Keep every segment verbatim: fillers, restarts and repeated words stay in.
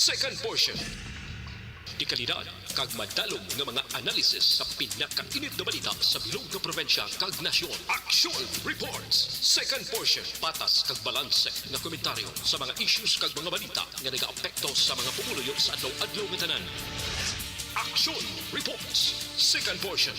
Second portion. Dekalidad kag madalom nga mga analisis sa pinakainit nga balita sa bilog nga probinsya kag nasyon. Action Reports. Second portion. Patas kag balanse nga komentaryo sa mga issues kag mga balita nga nagaapekto sa mga pumuluyo sa adlaw-adlaw nga tanan. Action Reports. Second portion.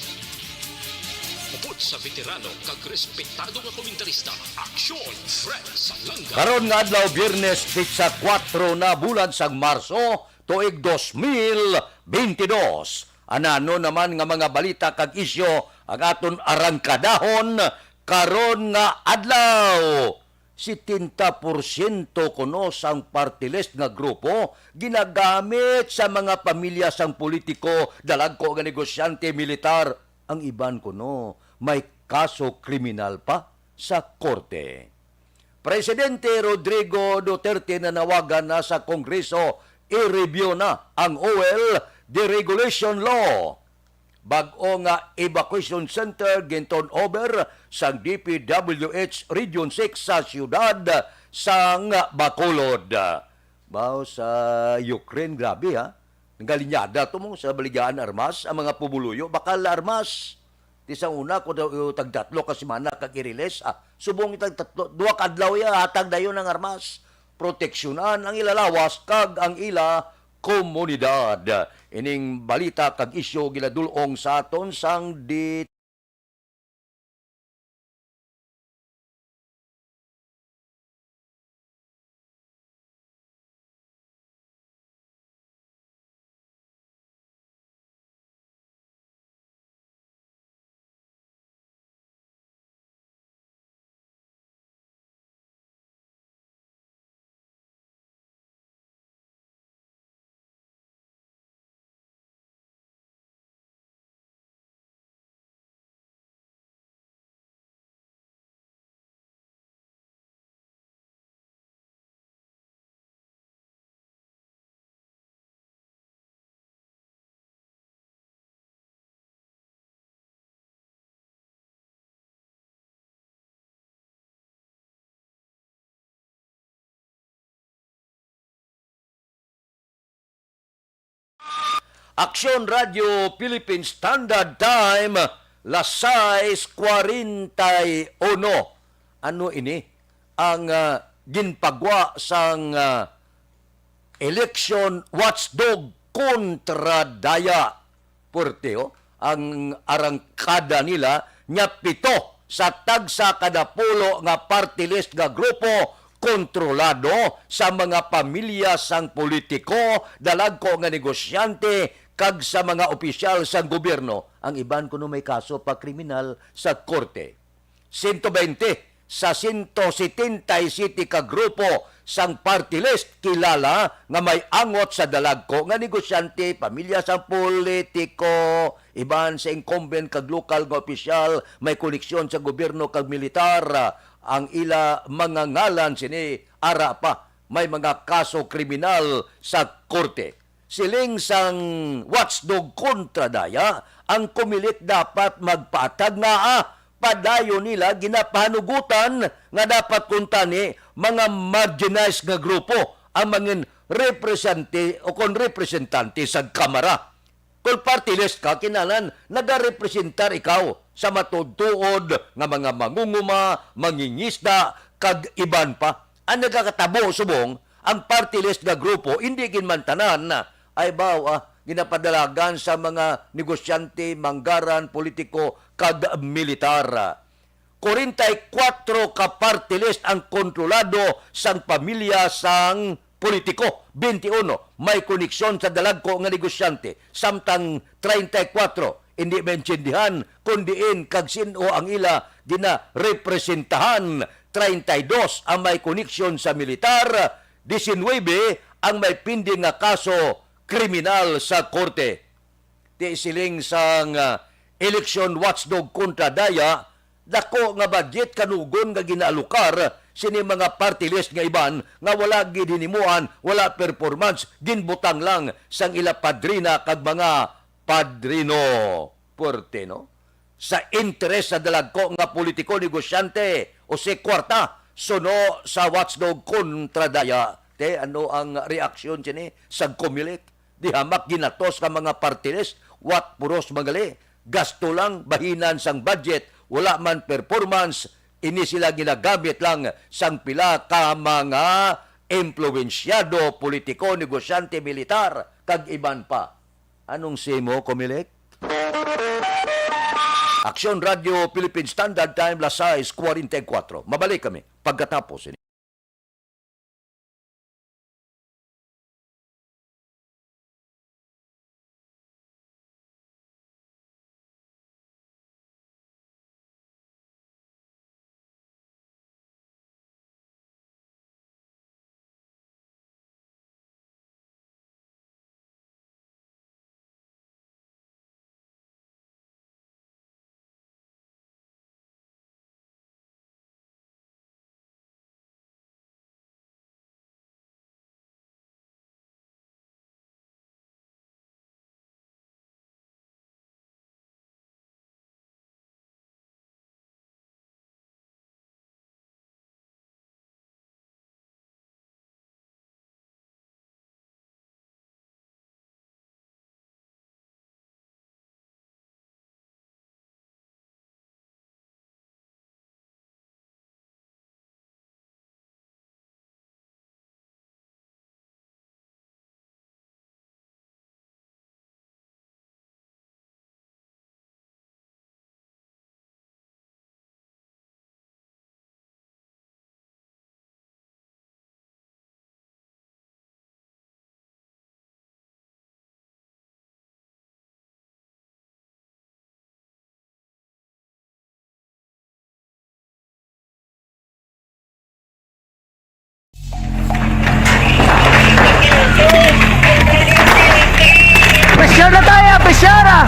Upod sa veterano kag respetado nga komentarista, Action Fred Salanga. Karon nga adlaw, Biyernes, petsa kuwatro na bulan sang Marso, tuig dos mil bentidós. Anano naman nga mga balita kag isyu ang aton arangkadahon karon nga adlaw? Setenta porsyento kuno sang party list nga grupo ginagamit sa mga pamilya sang politiko, dalagko nga negosyante, militar. Ang iban kuno may kaso kriminal pa sa korte. Presidente Rodrigo Duterte nanawagan na sa Kongreso i-review na ang oil deregulation law. Bag-o nga evacuation center ginturn over sang D P W H Region six sa siyudad sang Bacolod. Baw sa Ukraine, grabe ha. Nagalinyada to mo sa Baligyaang Armas, ang mga pumuluyo, bakal armas. Ti sa una, kung daw tagtatlo ka semana kag i-release, ah, subong tagtatlo, duha ka adlaw ya, hatag dayon ang armas. Proteksyonan ang ila lawas kag ang ila komunidad. Ining balita kag isyu ginadul-ong sa aton sang di Aksyon Radyo Philippine Standard Time, las sais cuarenta y uno. Ano ini ang, ah, ginpagwa sang, ah, election watchdog kontra daya? Puerte, oh. Ang arangkada nila nga pito sa tagsa ka napulo nga party list nga grupo kontrolado sa mga pamilya sang politiko, dalagko nga negosyante, kag sa mga opisyal sang gobyerno. Ang iban kuno may kaso pa kriminal sa korte. Sento baynte sa sento setenta y siyete ka grupo sang party list kilala nga may angot sa dalagko nga negosyante, pamilya sang politiko, iban sa incumbent kag lokal nga opisyal, may koneksyon sa gobyerno kag militar. Ang ila mga ngalan sini ara pa may mga kaso kriminal sa korte. Siling sang watchdog kontra daya, ang Comelec dapat magpaatag nga, ah, padayon nila ginapahanugutan nga dapat kuntani mga marginalized nga grupo ang mangin represente o kon representante sa Kamara. Kung party list ka, kinahanglan nagarepresentar ikaw sa matuod-tuod nga mga mangunguma, mangingisda, kag iban pa. Ang nagakatabo subong, ang party list nga grupo indi ginmantanan na, ay baw, ah, ginapadalagan sa mga negosyante, manggaran, politiko, kag militar. Kwarenta y kuwatro ka party list ang kontrolado sang pamilya sang politiko, twenty-one may koneksyon sa dalagko nga negosyante, samtang treinta y kuwatro indi maintindihan kon diin kag sin-o ang ila ginarepresentahan, treinta y dos ang may koneksyon sa militar, diecinuebe ang may pending nga kaso kriminal sa korte. Ti siling sang, ah, election watchdog kontra daya, dako nga budget kanugon nga ginaalokar sini mga party list nga iban nga wala gid hinimuan, wala performance, ginbutang lang sang ila padrina kag mga padrino. Puerte, no? Sa interes sa dalagko nga politiko, negosyante, o si kwarta, suno sa watchdog kontra daya, Te, ano ang reaksyon sini sa Comelec? Di hamak ginatos ka mga party list, what puros mangali, gasto lang, bahinan sang budget, wala man performance, ini sila ginagamit lang sang pila ka mga impluwensyado, politiko, negosyante, militar, kag iban pa. Anong simo, Comelec? Aksyon Radio Philippine Standard Time, las sais cuarenta y cuatro. Mabalik kami pagkatapos ini. Pressure na tayo, pressure ah!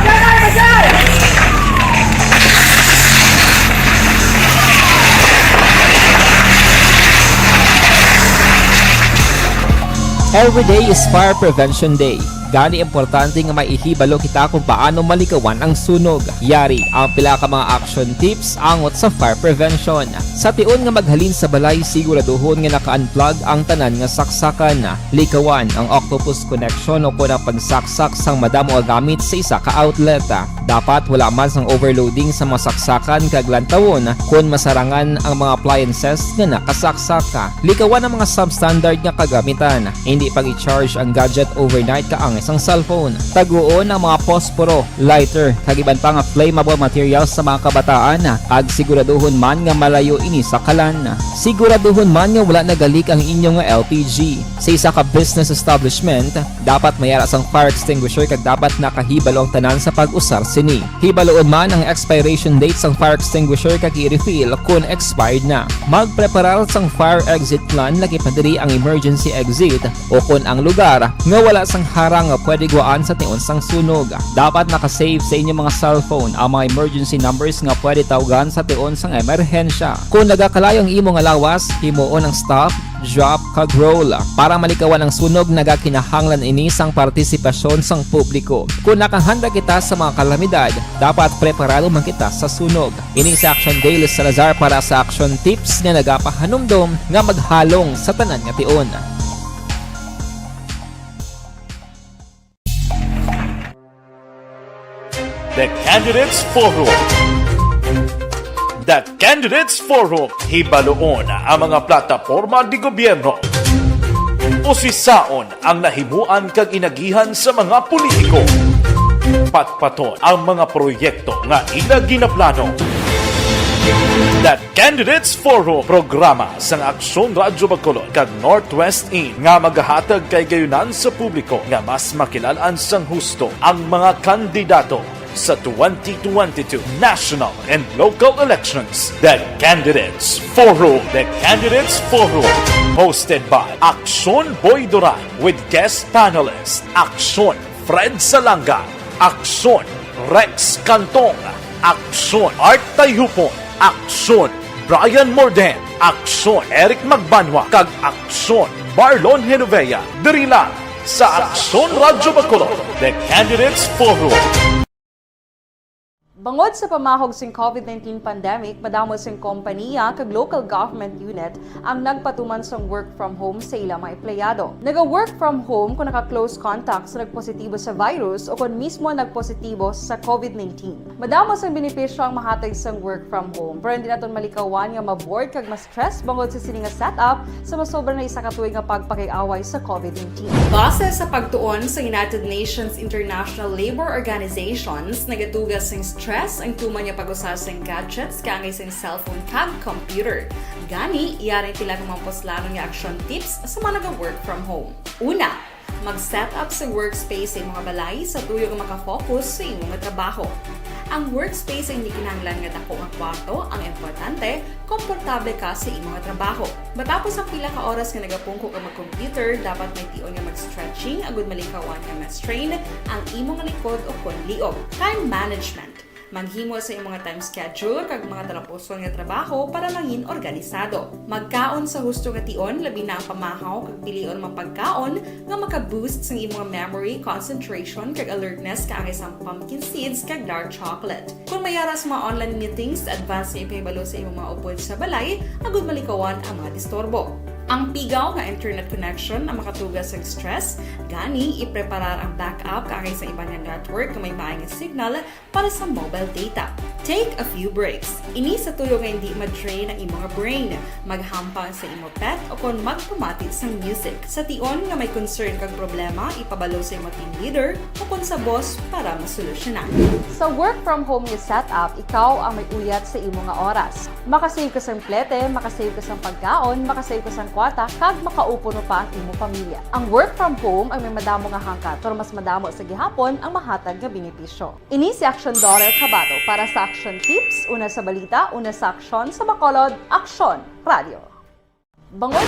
Every day is Fire Prevention Day. Gani, importante nga may ihibalo kita kung paano malikawan ang sunog. Yari ang pila ka mga action tips angot sa fire prevention. Sa tion nga maghalin sa balay, siguraduhon nga naka-unplug ang tanan nga saksakan. Likawan ang octopus connection o kon ang pagsaksak sang madamo nga gamit sa isa ka outlet. Dapat wala man sang overloading sa mga saksakan kag lantawon kon masarangan ang mga appliances nga nakasaksak. Likawan ang mga substandard nga kagamitan. Hindi pag-i-charge ang gadget overnight kaangay sang cellphone. Taguon ang mga posporo, lighter, kag iban pa nga flammable materials sa mga kabataan, kag siguraduhon man nga malayo ini sa kalan. Siguraduhon man nga wala nagalik ang inyo nga L P G. Sa isa ka business establishment, dapat may ara sang fire extinguisher kag dapat nakahibalo ang tanan sa pag-usar sini. Hibaloon man ang expiration date sang fire extinguisher kag i-refill kon expired na. Magpreparar sang fire exit plan, lakip na diri ang emergency exit o kon ang lugar nga wala sang harang nga pwede guwaan sa tion sang sunog. Dapat naka-save sa inyo mga cellphone ang mga emergency numbers nga pwede tawgan sa tion sang emerhensya. Kon nagakalayo ang imo nga lawas, himuon ang stop, drop, kag roll. Para malikawan ang sunog, nagakinahanglan ini sang partisipasyon sang publiko. Kon nakahanda kita sa mga kalamidad, dapat preparado man kita sa sunog. Ini si Action Daily Salazar para sa Action Tips nga nagapahanumdom nga maghalong sa tanan nga tion. The Candidates Forum. The Candidates Forum. Hibaloon ang mga plataporma di gobyerno. Usisaon ang nahimuan kag inagihan sa mga politiko. Patpaton ang mga proyekto nga ila ginaplano. The Candidates Forum, programa sang Aksyon Radyo Bacolod kag Northwest In nga magahatag kahigayonan sa publiko nga mas makilal-an sang husto ang mga kandidato sa twenty twenty-two national and local elections. The Candidates Forum. The Candidates Forum, hosted by Aksyon Boy Duran with guest panelist Aksyon Fred Salanga, Aksyon Rex Cantong, Aksyon Art Tayhupon, Aksyon Brian Morden, Aksyon Eric Magbanwa, kag Aksyon Marlon Genovea, diri lang sa Aksyon Radyo Bacolod, The Candidates Forum. Bangod sa pamahog sing COVID nineteen pandemic, madamo sing kompaniya kag local government unit ang nagpatuman sang work from home sa ila mga empleyado. Naga-work from home kung naka-close contact sa nagpositibo sa virus o kon mismo nagpositibo sa COVID nineteen. Madamo sang benepisyo ang mahatag sang work from home, pero hindi naton malikawan nga ma-bored kag ma-stress bangod sa sini nga setup sa masobra na isa ka tuig nga pagpakig-away sa COVID nineteen. Base sa pagtuon sa United Nations International Labour Organizations, nagatuga sing stress ang tuman nga pag-usa sing gadgets kaangay sing cellphone kag computer. Gani, yari ang pila ka mga puslanon nga action tips sa mga naga-work from home. Una, mag-set up sa workspace sa imong balay sa tuyo nga makafocus sa imong trabaho. Ang workspace ay hindi kinahanglan nga dako nga kwarto, ang importante, komportable ka sa imong trabaho. Matapos ang pila ka oras nga nagapungko ka mag-computer, dapat may tion nga mag-stretching agud malikawan nga ma-strain ang imong likod o kon liog. Time management. Maghimo sa imong mga time schedule kag mga talapuson nga trabaho para mangin organisado. Magkaon sa husto nga tion, labi na ang pamahaw kag pilion mga pagkaon nga maka-boost sang imong memory, concentration, kag alertness kaangay sang pumpkin seeds kag dark chocolate. Kung may ara sa mga online meetings, advance nga ipahibalo sa imong mga upod sa balay agud malikawan ang mga disturbo. Ang pigaw nga internet connection ang makatuga sang stress, gani ipreparar ang backup kaangay sa iban nga network nga may maay nga signal para sa mobile data. Take a few breaks. Ini sa tuyo nga hindi ma-drain ang imo nga brain. Maghampang sa imo pet o kon magpamati sang music. Sa tion nga may concern kag problema, ipabalo sa imo team leader o kon sa boss para masolusyonan. Sa work from home nga setup, ikaw ang may uyat sa imo nga oras. Makasave ka sang plete, makasave ka sang pagkaon, makasave ka sang kwarta, kag makaupod pa ang imo pamilya. Ang work from home ang may madamo nga hangkat, pero mas madamo sa gihapon ang mahatag nga benepisyo. Ini si Action Daughter Kabato para sa Action Tips, una sa balita, una sa aksyon, sa Bacolod, Aksyon Radio. Bangod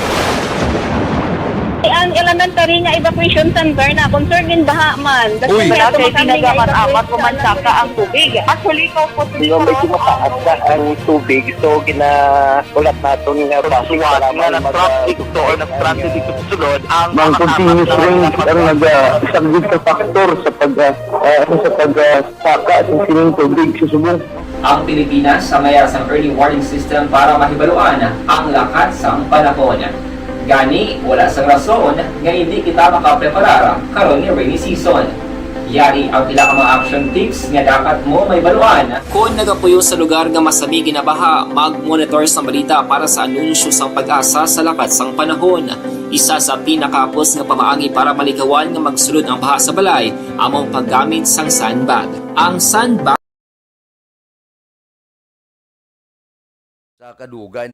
Ang elementary nga evacuation center na concern in baha man. Uy. Wala kay tinaga man amat ko man saka ang tubig. Actually, ko po. Di ba, medyo mataas na ang tubig, so ginahulat naton nga basi nga nag-traffic to or nag-transit dito sa sulod ang mga continuous rain ang nag-, ah, isa gid sa factor sa pag, ah, ah, sa pag, ah, saka sa sining tubig sa subong. Ang Pilipinas sa mayara sang early warning system para mahibaluan ang lakat sang panahon. Gani, wala sang rason nga hindi kita makapreparar karon nga rainy season. Yari ang pila ka mga action tips nga dapat mo mahibaluan. Kon nagapuyo sa lugar nga masami ginabaha, mag-monitor sang balita para sa anunsyo sang PAGASA sa lakat sang panahon. Isa sa pinakahapos nga pamaagi para malikawan nga magsulod ang baha sa balay amo ang paggamit sang sandbag. Ang sandbag sa kadugay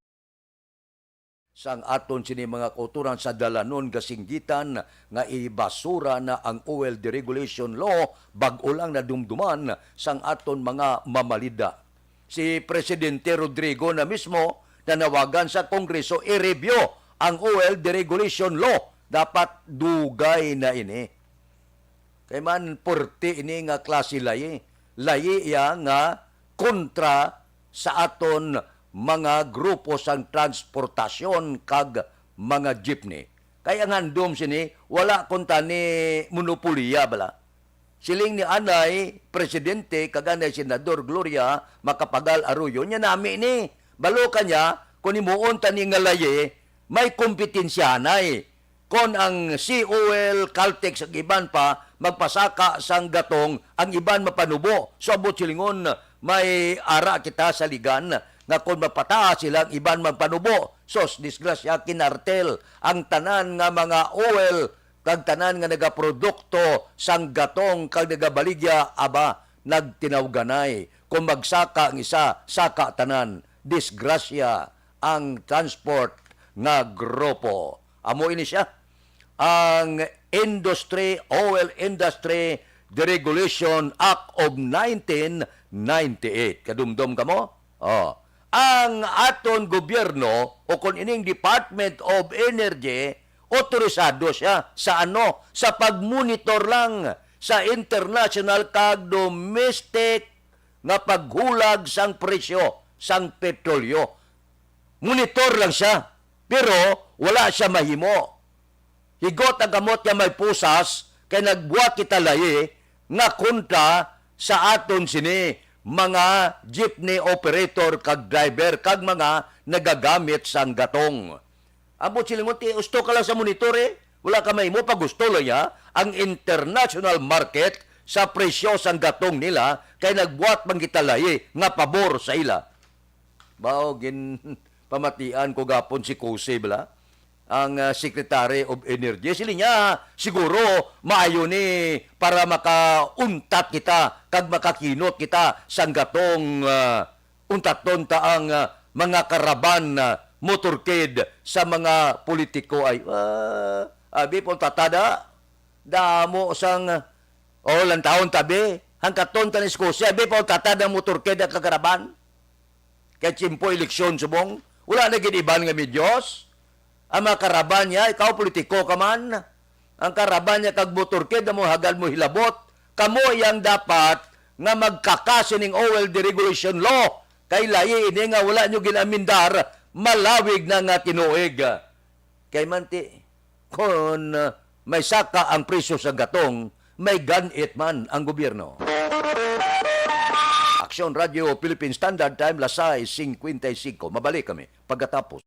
sang aton sini mga kautoran sa dalanon gasinggitan nga ibasura na ang oil deregulation law, bag-o lang nadumduman sang aton mga mamalida. Si Presidente Rodrigo na mismo nanawagan sa Kongreso i-review ang oil deregulation law. Dapat dugay na ini. Kay man, purti ini nga klase layi. Layi iya nga kontra sa aton mga grupo sang transportasyon kag mga jeepney. Kay ang handom sini, wala kuntani monopoliya bala. Siling ni anay Presidente kag anay Senador Gloria Macapagal Arroyo, nya nami ni. Balo ka niya, kung himuon ta ni nga layi, may kompetensyahanay. Kon ang C O L, Caltex, ug iban pa magpasaka sang gatong, ang iban mapanubo. So, ambot silingon, may ara kita sa ligan nga kon mapataas sila, ang iban magpanubo. Sos, disgrasya, kinartel. Ang tanan nga mga oil kag tanan nga nagaprodukto sang gatong kag nagabaligya, aba, nagtinawganay. Kung magsaka ang isa, saka tanan. Disgrasya ang transport nga grupo. Amo ini sia, ang Industry, Oil Industry Deregulation Act of nineteen ninety-eight. Kadumdom kamo? Oh. Ang aton gobyerno, o kon ining Department of Energy, otorisado siya sa ano? Sa pagmonitor lang sa international kag domestic nga paghulag sang presyo sang petrolyo. Monitor lang siya, pero wala siya mahimo. Higot ang kamot nga may pusas, kay nagbuhat kita layi nga kontra sa aton sini mga jeepney operator kag driver kag mga nagagamit sang gatong. Ambot sila mo, ti, usto ka lang sa monitor, eh. Wala ka mahimo, pag gusto lang niya ang international market sa presyo sang gatong nila, kay nagbuhat man kita lahi nga pabor sa ila. Bao, gin pamatian ko gapon si Kuse, bala, ang, ah, Secretary of Energy. Sila niya, siguro, maayo ni para makauntat kita kag makakinot kita sang gatong, ah, untaton ta ang, ah, mga karaban, ah, motorcade sa mga politiko ay, ah, abi pa untatada. Damo sang, oh, lantawon tabi. Hangkaton ta ni Escocia, abi pa untatada ang motorcade ang kagaraban. Kay tiyempo eleksyon subong, wala na gid iban nga medios. Ang mga karaban niya, ikaw politiko ka man. Ang karaban niya kag motorcade amo hagad mo hilabot. Kamo yang dapat nga magkaka sining oil deregulation law. Kay lahi ini nga wala nyo ginamindar, malawig na nga tinuig. Kay manti, kon, uh, may saka ang presyo sa gatong, may ganit man ang gobyerno. Aksyon Radio Philippine Standard Time, las sais cincuenta y cinco. Mabalik kami pagkatapos.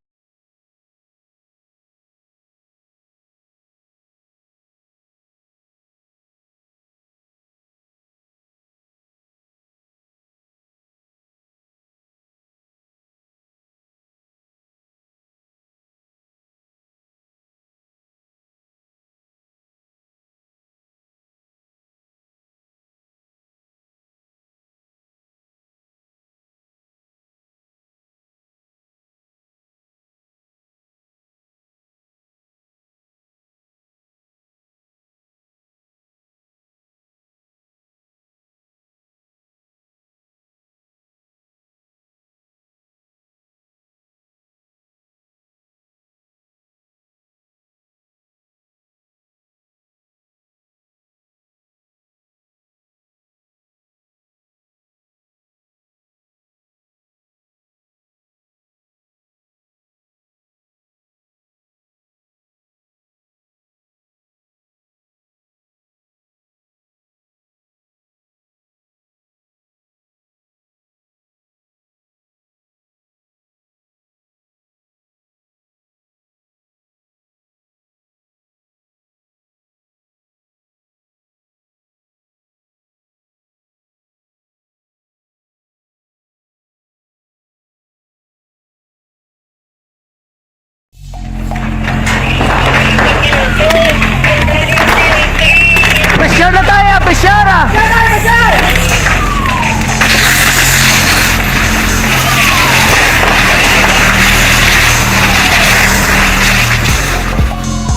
Pressure na tayo, pressure ah!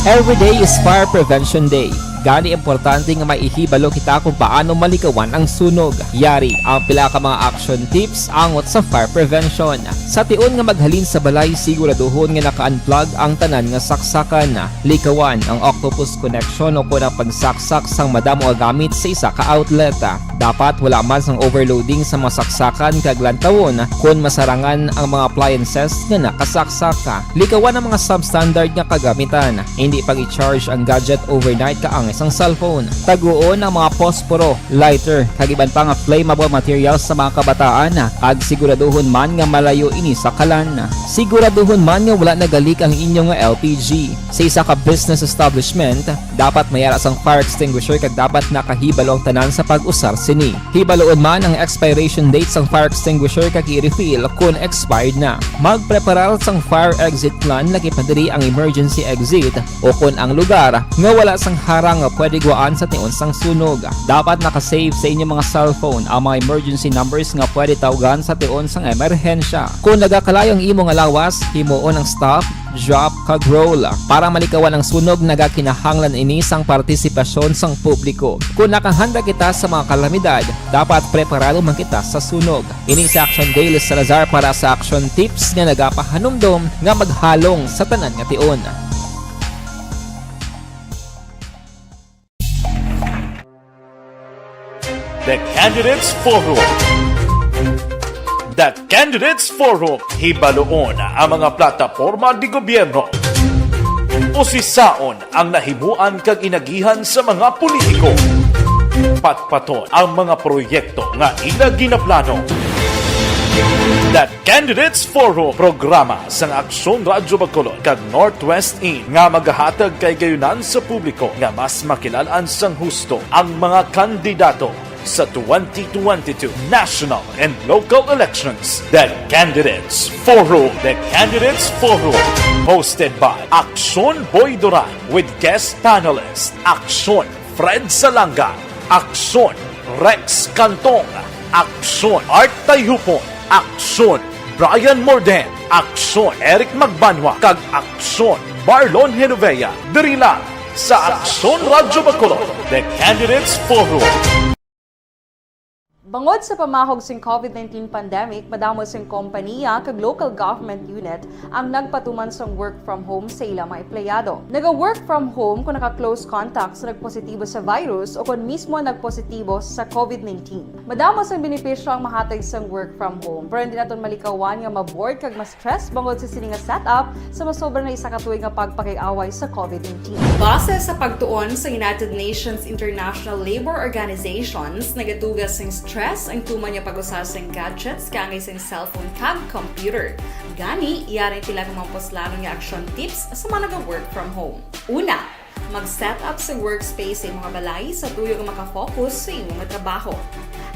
Every day is Fire Prevention Day. Gani, importante nga may ihibalo kita kung paano malikawan ang sunog. Yari ang pila ka mga action tips angot sa fire prevention. Sa tion nga maghalin sa balay, siguraduhon nga naka-unplug ang tanan nga saksakan. Likawan ang octopus connection o kon ang pagsaksak sang madamo nga gamit sa isa ka outlet. Dapat wala man sang overloading sa mga saksakan kag lantawon kon masarangan ang mga appliances nga nakasaksak. Likawan ang mga substandard nga kagamitan. Hindi pag-i-charge ang gadget overnight kaangay sang cellphone. Taguon ang mga posporo, lighter, kag iban pa nga flammable materials sa mga kabataan, kag siguraduhon man nga malayo ini sa kalan. Siguraduhon man nga wala nag-leak ang inyo nga L P G. Sa isa ka business establishment, dapat may ara sang fire extinguisher kag dapat nakahibalo ang tanan sa pag-usar sini. Hibaloon man ang expiration date sang fire extinguisher kag i-refill kon expired na. Magpreparar sang fire exit plan, lakip na diri ang emergency exit o kon ang lugar nga wala sang harang nga pwede guwaan sa tion sang sunog. Dapat naka-save sa inyo mga cellphone ang mga emergency numbers nga pwede tawgan sa tion sang emerhensya. Kon nagakalayo ang imo nga lawas, himuon ang stop, drop, kag roll. Para malikawan ang sunog, nagakinahanglan ini sang partisipasyon sang publiko. Kon nakahanda kita sa mga kalamidad, dapat preparado man kita sa sunog. Ini si Action Dale Salazar para sa Action Tips nga nagapahanumdom nga maghalong sa tanan nga tion. The Candidates Forum. The Candidates Forum, hibaloon ang mga plataporma de gobyerno. Usisaon ang nahimuan kag inagihan sa mga politiko. Patpaton ang mga proyekto nga ila ginaplano. The Candidates Forum, programa sang Aksyon Radyo Bacolod kag Northwest Inn nga magahatag kahigayonan sa publiko nga mas makilal-an sang husto ang mga kandidato sa twenty twenty-two national and local elections. The Candidates Forum. The Candidates Forum, hosted by Aksyon Boy Duran with guest panelist Aksyon Fred Salanga, Aksyon Rex Cantong, Aksyon Art Tayhupon, Aksyon Brian Morden, Aksyon Eric Magbanwa, kag Aksyon Marlon Genovea. Diri lang sa Aksyon Radyo Bacolod, The Candidates Forum. Bangod sa pamahog sing covid nineteen pandemic, madamo sing kompanya kag local government unit ang nagpatuman sang work from home sa ila mga empleyado. Naga-work from home kon naka-close contact sa nagpositibo sa virus o kon mismo nagpositibo sa covid nineteen. Madamo sang benepisyo ang mahatag sang work from home, pero hindi naton malikawan nga ma-bored kag ma-stress bangod sa sini nga setup sa masobra na isa ka tuig nga pagpakig-away sa covid nineteen. Base sa pagtuon sa United Nations International Labour Organizations, nagatuga sing stress ang tuman nga pag-usa sing gadgets kaangay sing cellphone kag computer. Gani, yari ang pila ka mga puslanon nga action tips sa mga naga-work from home. Una, mag-set up sa workspace sa imong balay sa tuyo nga makafocus sa imong trabaho.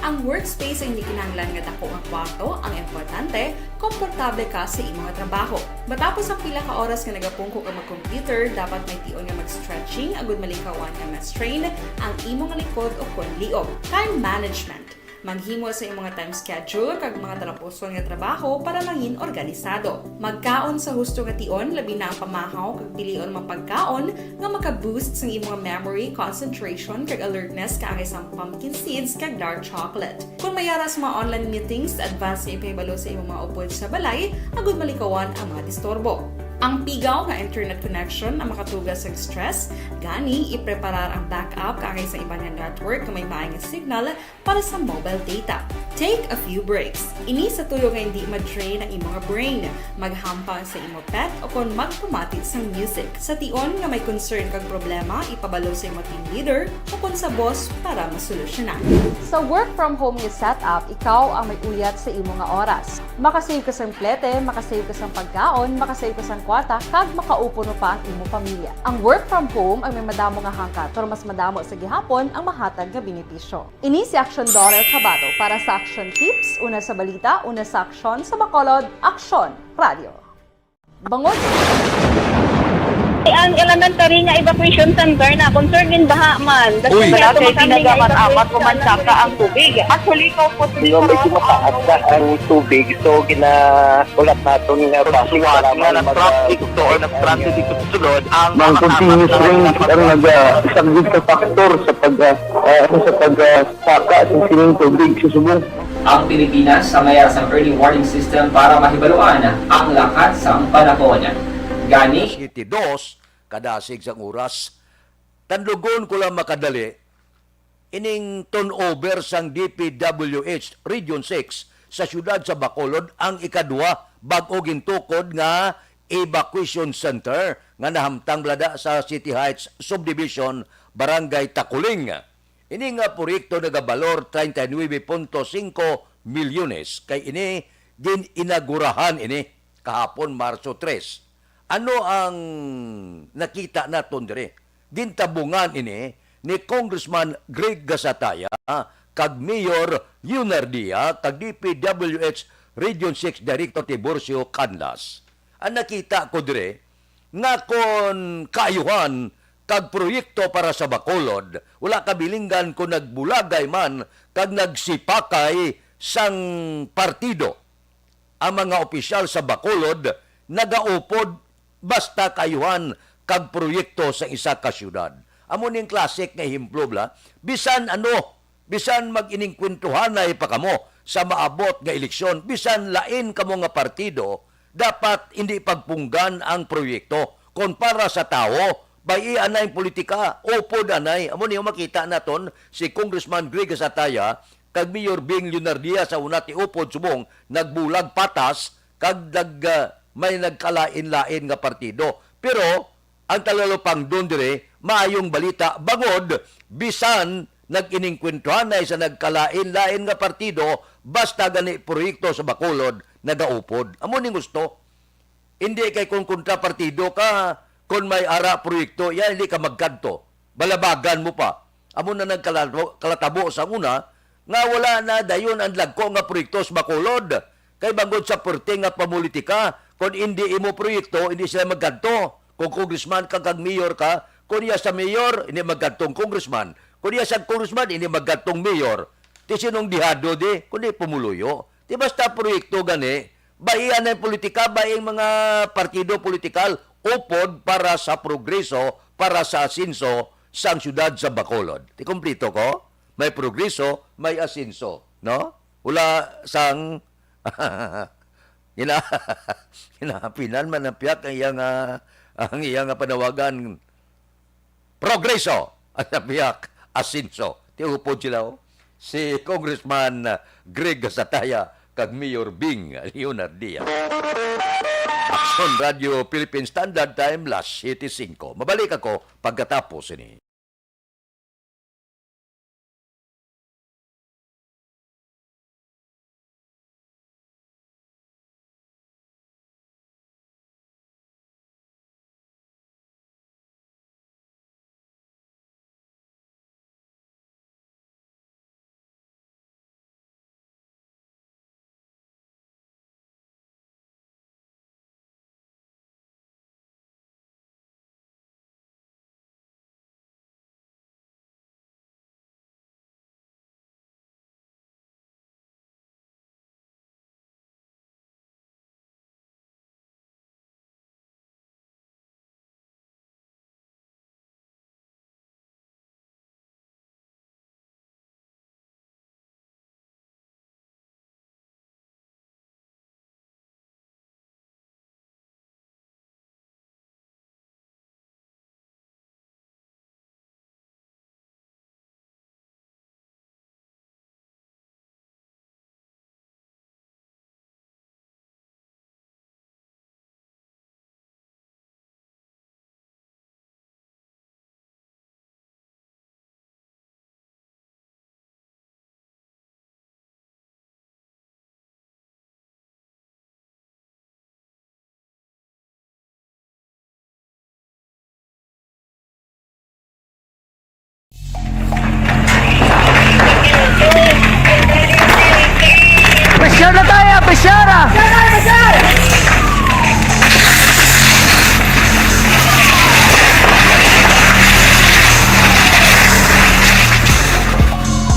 Ang workspace ay hindi kinahanglan nga dako nga kwarto, ang importante, komportable ka sa imong trabaho. Matapos ang pila ka oras nga nagapungko ka mag-computer, dapat may tion nga mag-stretching agud malikawan nga ma-strain ang imong likod o kon liog. Time management. Maghimo sa imong time schedule kag mga talapuson nga trabaho para mangin organisado. Magkaon sa husto nga tion, labi na ang pamahaw kag pilion mga pagkaon nga maka-boost sang imong memory, concentration, kag alertness kaangay sang pumpkin seeds kag dark chocolate. Kon may ara sa mga online meetings, advance nga ipahibalo sa imong mga upod sa balay agud malikawan ang mga disturbo. Ang pigaw nga internet connection ang makatuga sang stress, gani ipreparar ang backup kaangay sa iban nga network nga may maay nga signal para sa mobile data. Take a few breaks. Ini sa tuyo nga hindi ma-drain ang imong brain. Maghampang sa imo pet o kon magpamati sang music. Sa tion nga may concern kag problema, ipabalo sa imo team leader o kon sa boss para masolusyonan. Sa work from home nga setup, ikaw ang may uyat sa imo nga oras. Makasave ka sang plete, makasave ka sang pagkaon, makasave ka sang kwarta, kag makaupod pa ang imo pamilya. Ang work from home ang may madamo nga hangkat, pero mas madamo sa gihapon ang mahatag nga benepisyo. Ini si Aksyon Dorer Cabato para sa Aksyon Tips, una sa balita, una sa aksyon, sa Bacolod, Aksyon Radio. Bangod. Ang elementary nga evacuation center na concern din baha man. Uy. Wala kay tinaga man amat ko man saka ang tubig. Actually, ko po. Medyo mataas na ang tubig, so gina-, ulat naton nga bus nga nag-traffic to or nag-transit dito sa sulod ang mga continuous rain ang nag-, ah, isang big factor sa pag, ah, ah, sa pag, ah, saka sa sining tubig sa subong. Ang Pilipinas sa mayara sang early warning system para mahibaluan ang lakat sang panahon. Gani, City dos, kadasig sang oras. Tandugon ko lang makadali, ining turnover sang D P W H Region six sa siyudad sa Bacolod ang ikadua bag-o gintukod nga evacuation center nga nahamtang bala sa City Heights Subdivision, Barangay Taculing. Ini nga proyekto nagabalor treinta y nueve punto cinco milyones, kay ini gin-inagurahan ini kahapon, Marso tres. Ano ang nakita naton diri? Gintabungan ini ni Congressman Greg Gasataya kag Mayor Leonardia kag D P W H Region six Director Tiburcio Canlas. Ang nakita ko diri nga kon kaayuhan kag proyekto para sa Bacolod, wala kabilinggan kon nagbulagay man kag nagsipakay sang partido. Ang mga opisyal sa Bacolod nagaupod basta kaayuhan kag proyekto sa isa ka siyudad. Amo ning classic nga ehemplo, bala, bisan ano, bisan mag-iningkwentuhanay pa kamo sa maabot nga eleksyon, bisan lain kamo nga partido, dapat hindi pagpunggan ang proyekto. Kon para sa tawo, bay-i anay politika, upod anay. Amo niyo makita naton si Congressman Greg Sataya kag Mayor Bing Leonardia sa una ti upod subong nagbulag patas kag nag, ah, may nagkalain-lain nga partido. Pero ang talalupangdon diri, maayong balita bangod bisan nag-inengkwentruhanay sa nagkalain-lain nga partido, basta gani proyekto sa Bacolod nagaupod. Amo ning gusto. Hindi kay kung kontrapartido ka, kung may ara proyekto, iya hindi ka magkadto. Balabagan mo pa. Amo na nagkalatabo, kalatabo sa una, nga wala na dayon ang dagko nga proyekto sa Bacolod. Kay bangod sa perti nga pamulitika, kung hindi imo proyekto, hindi sila magkadto. Kung congressman ka kag mayor ka, kung iya sa mayor, hindi magkadto ang congressman. Kung iya sa congressman, hindi magkadto ang mayor. Ti sinong dihado di, kundi pumuluyo. Ti basta proyekto gani, baian ang politika, baing mga partido politikal, upod para sa progreso, para sa asenso sang siyudad sa Bacolod. Ti kumplito ko, may progreso, may asenso, no? Wala sang gina ginahapinan man ang piyak ang iya nga, ang iya nga panawagan, progreso, ang piyak asenso. Ti upod sila, oh. Si Congressman Greg Gasataya kag Mayor Bing Leonardia. Aksyon Radio Philippine Standard Time, las siyete singko. Mabalik ako pagkatapos ini. Pressure na tayo, pressure ah!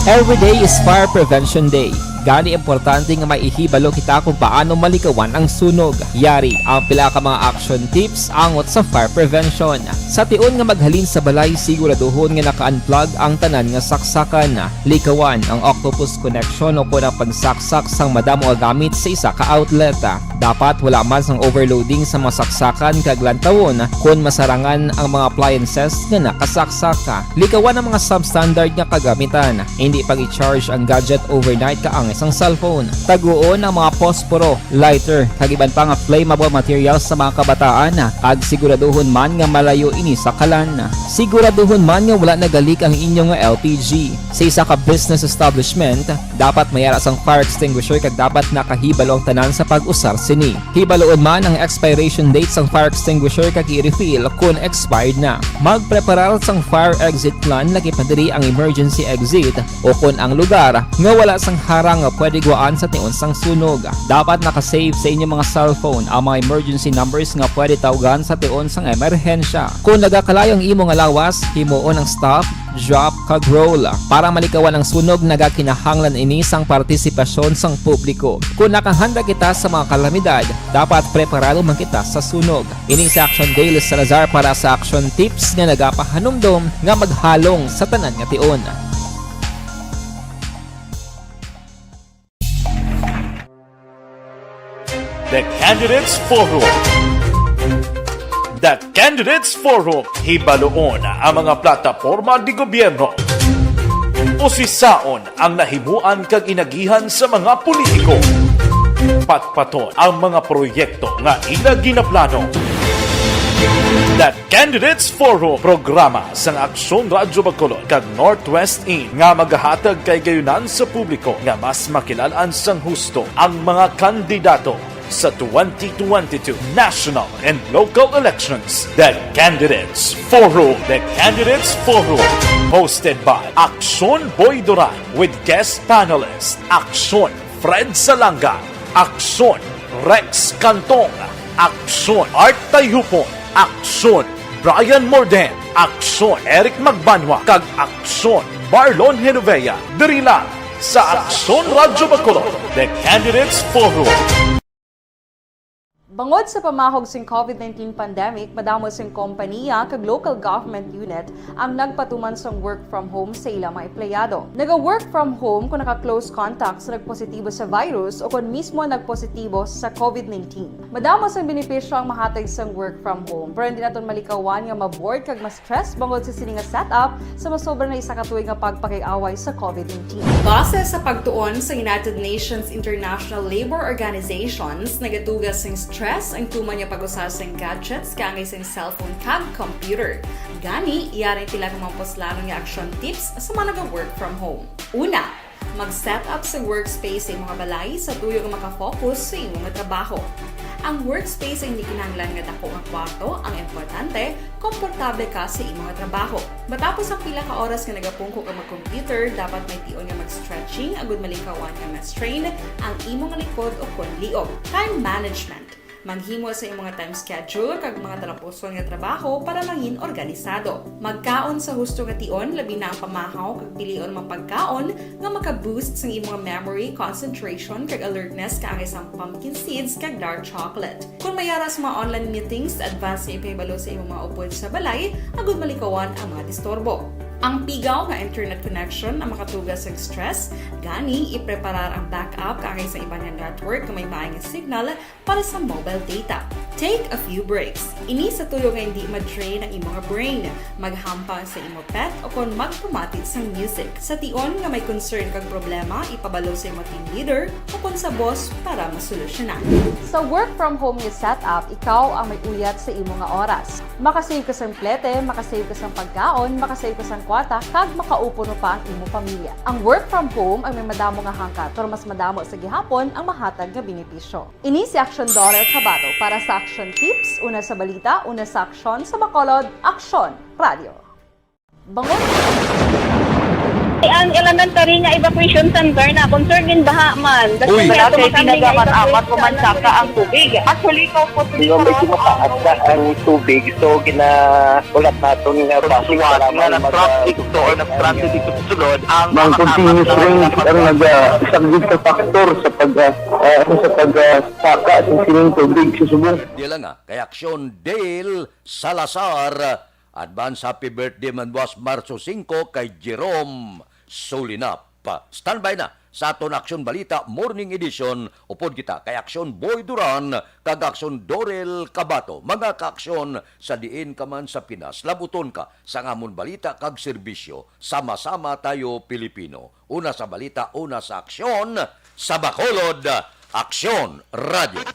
Every day is Fire Prevention Day. Gani, importante nga may ihibalo kita kung paano malikawan ang sunog. Yari ang pila ka mga action tips angot sa fire prevention. Sa tion nga maghalin sa balay, siguraduhon nga naka-unplug ang tanan nga saksakan. Likawan ang octopus connection o kon ang pagsaksak sang madamo nga gamit sa isa ka outlet. Dapat wala man sang overloading sa mga saksakan kag lantawon kon masarangan ang mga appliances nga nakasaksak. Likawan ang mga substandard nga kagamitan. Hindi pag-i-charge ang gadget overnight kaangay sang cellphone. Taguon ang mga posporo, lighter, kag iban pa nga flammable materials sa mga kabataan, kag siguraduhon man nga malayo ini sa kalan. Siguraduhon man nga wala nagalik ang inyo nga L P G. Sa isa ka business establishment, dapat may ara sang fire extinguisher kag dapat nakahibalo ang tanan sa pag-usar sini. Hibaluon man ang expiration date sang fire extinguisher kag i-refill kon expired na. Magpreparar sang fire exit plan, lakip na diri ang emergency exit o kon ang lugar nga wala sang harang nga pwede guwaan sa tion sang sunog. Dapat naka-save sa inyo mga cellphone ang mga emergency numbers nga pwede tawgan sa tion sang emerhensya. Kon nagakalayo ang imo nga lawas, himuon ang stop, drop, kag roll. Para malikawan ang sunog, nagakinahanglan ini sang partisipasyon sang publiko. Kon nakahanda kita sa mga kalamidad, dapat preparado man kita sa sunog. Ini si Action Dale Salazar para sa Action Tips nga nagapahanumdom nga maghalong sa tanan nga tion. The Candidates Forum. The Candidates Forum. Hibaluon ang mga plataporma de gobierno. Usisaon ang nahimuan kag inagihan sa mga politiko. Patpaton ang mga proyekto nga ila ginaplano. The Candidates Forum, programa sang Aksyon Radyo Bacolod kag Northwest In nga magahatag kahigayonan sa publiko nga mas makilal-an sang husto ang mga kandidato sa twenty twenty-two national and local elections. The Candidates Forum. The Candidates Forum, hosted by Aksyon Boy Duran with guest panelist Aksyon Fred Salanga, Aksyon Rex Cantong, Aksyon Art Tayhupon, Aksyon Brian Morden, Aksyon Eric Magbanwa, kag Aksyon Marlon Genovea. Diri lang sa Aksyon Radyo Bacolod, The Candidates Forum. Bangod sa pamahog sing COVID nineteen pandemic, madamo sing kompaniya kag local government unit ang nagpatuman sang work from home sa ila mga empleyado. Naga-work from home kung naka-close contact sa nagpositibo sa virus o kon mismo nagpositibo sa COVID nineteen. Madamo sang benepisyo ang mahatag sang work from home, pero hindi naton malikawan nga ma-bored kag ma-stress bangod sa sini nga setup sa masobra na isa ka tuig nga pagpakig-away sa COVID nineteen. Base sa pagtuon sa United Nations International Labor Organizations, nagatuga sing stress ang tuman nga pag-usa sing gadgets kaangay sing cellphone kag computer. Gani, yari sila nga mga puslanon nga action tips sa mga naga-work from home. Una, mag-set up sa workspace sa imong balay sa tuyo nga makafocus sa imong trabaho. Ang workspace ay hindi kinahanglan nga dako nga kwarto. Ang importante, komportable ka sa imong trabaho. Matapos ang pila ka oras nga nagapungko ka mag-computer, dapat may tion nga mag-stretching agud malikawan nga ma-strain ang imong likod o kon liog. Time management. Maghimo sa imong time schedule kag mga talapuson nga trabaho para mangin organisado. Magkaon sa husto nga tion, labi na ang pamahaw kag pilion mga pagkaon nga maka-boost sang imong memory, concentration, kag alertness, kaangay sang pumpkin seeds kag dark chocolate. Kung may ara sa mga online meetings, advance nga ipahibalo sa imong mga upod sa balay agud malikawan ang mga disturbo. Ang pigaw nga internet connection ang makatuga sa stress, gani ipreparar ang backup kaangay sa iban nga network nga may maay nga signal para sa mobile data. Take a few breaks. Ini sa tuyo nga hindi ma-drain ang imong brain. Maghampang sa imo pet o kon magpamati sang music. Sa tion nga may concern kag problema, ipabalo sa imo team leader o kon sa boss para masolusyonan. Sa work from home nga setup, ikaw ang may uyat sa imo nga oras. Makasave ka sang plete, makasave ka sang pagkaon, makasave ka sang kwarta, kag makaupo pa ang imo pamilya. Ang work from home ang may madamo nga hangkat, pero mas madamo sa gihapon ang mahatag nga benepisyo. Ini si Aksyon Dorel Cabato para sa Aksyon Tips, una sa balita, una sa aksyon, sa Bacolod, Aksyon Radio. Bangon! Ang elementary nga evacuation center na concern in baha man. Uy. Wala kay tinaga man amat ko man saka ang tubig. Actually, ko po. Di ba, medyo mataas na ang tubig, so ginahulat naton nga basi nga na-traffic to or na-stranded dito sa sulod ang mga continuous rain ang naga-, isa gid ka factor sa pag, ah, ah, ano, sa pag, ah, saka sa sining tubig sa subong. Di lang, ah, kay Aksyon Dale Salazar, advance happy birthday man buwas Marso singko kay Jerome Sulinap. Standby na sa aton Aksyon Balita Morning Edition, upod kita kay Aksyon Boy Duran kag Aksyon Dorel Cabato. Mga kaaksyon, sa diin ka man sa Pinas, labuton ka sa amon balita kag serbisyo. Sama-sama tayo, Pilipino. Una sa balita, una sa aksyon, sa Bacolod, Aksyon Radio.